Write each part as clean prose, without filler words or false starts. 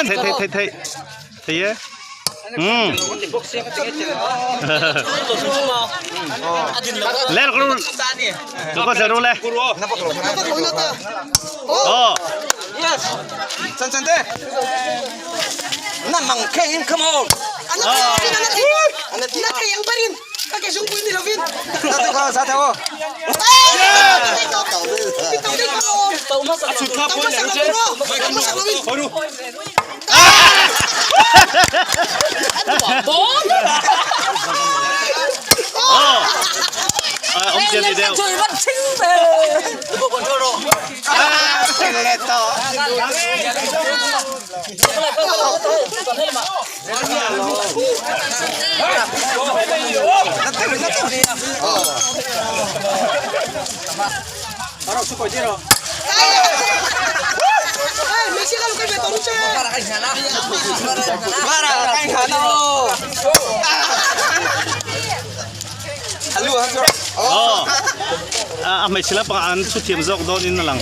Thei thei thei thei. Thei e. Hmm. Le ru. Lu ko ru le. Oh. Yes. Chan chan te. Na mang khe in come on. Na thei ang barin. Ka ke zung pui ni lovin. Sa te kha sa te o. Oh. Ông chơi đi đều. Le to. Na te na te. Bara kai kha no. Alu han cho. Oh. A hmeichhe lampangah an thu thiam zawk dawnin a lang.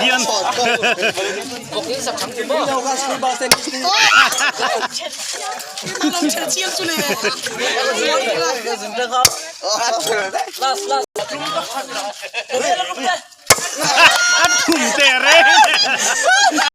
Hian. A thum teh reng.